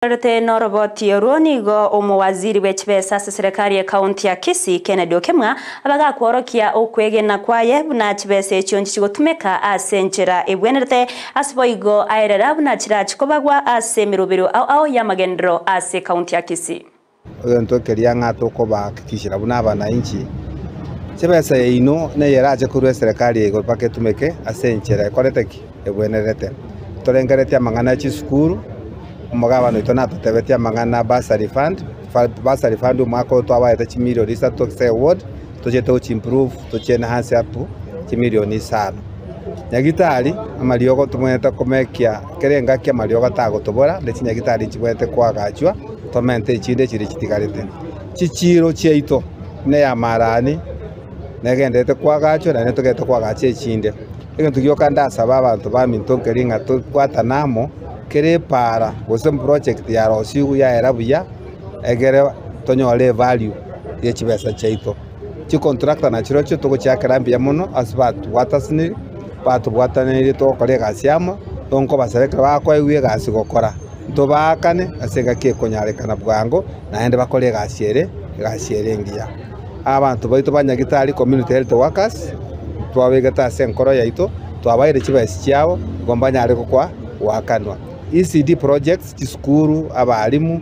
Rete noroboti orwo nigo omowaziri bwe chibesa ase serikali ye county ya Kisii Kennedy Okemwa abagakworokia okwegena kwaye buna chibesa echio nchichigotumeka ase enchera ebwenerete ase boigo aerera buna chirachikobagwa ase emerobero ao ao y'amagenderero ase county ya Kisii. Egento keria ng'a tokobahakikishera buna abananchi, chibesa yaino neyerache korwa eserekari ya igoro mpaka etumeke ase enchera ekorete ki? Ebwenerete. Torengeretie amang'ana ya chisukuru, omogabana oito natotebetie amang'ana a bursary fund, bursary fund omwaka oyo twabaete chimilioni isato ase eward, tochiete gochi improve tochi enhance up chimilioni isano. Nyagitari, amariogo tobwenerete komekia kera engaki amariogo atagotobora, ne chinyagitari nchibwenerete koagachwa, tomente echinde chiria chitigarete. Chichiiro chiaito buna ey'amarani negendererete koagachwa naende togendererete koagacha echinde. Egento gioka ndasabe abanto baminto nkeri ng'a tobwatane amo, kera epaara gose eproject yarosigwe yaera buya, egere tonyore evalue ye chibesa chiaito. Chicontractor nachirochio togochiakera mbuya mono ase batobwatasiniri, batobwataneirie togokora egasi amo, tonkobasaba ekero bakoegwa egasi gokora, ntobaakane ase engaki ekonyarekana bwango, naende bakore egasi ere, egasi ere engiya. Abanto baito ba Nyagitari Community Health Workers, twabegete ase enkoro yaito, twabaeire chibesa chiabo, igo mbanyare gokwa goakanwa. ECD projects, chisukuru, abalimu,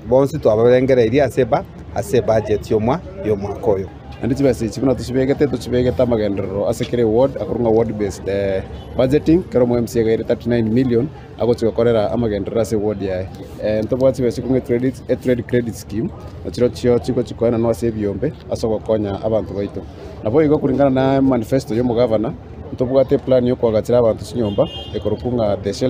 bonsi twabarengereirie ase eba. ase ebudget y'omwaka oyo. Naende chibesa echi buna tochibegete, tochibegete amagenderero ase kera eward, akorwa ng'a ward based budgeting, kera omo MCA iga aire 39 million agochi gokorera amagenderero ase eward yaye. Ntobwate chibesa chikorwa ng'a etrade credit scheme, nachirochio chigochi koenanwa ase ebiombe ase ogokonya abanto baito. Naboigo kulingana na emanifesto ya omogavana, ntobwate eplan ya okoagachera abanto chinyomba ekorokwa ng'a the shelter.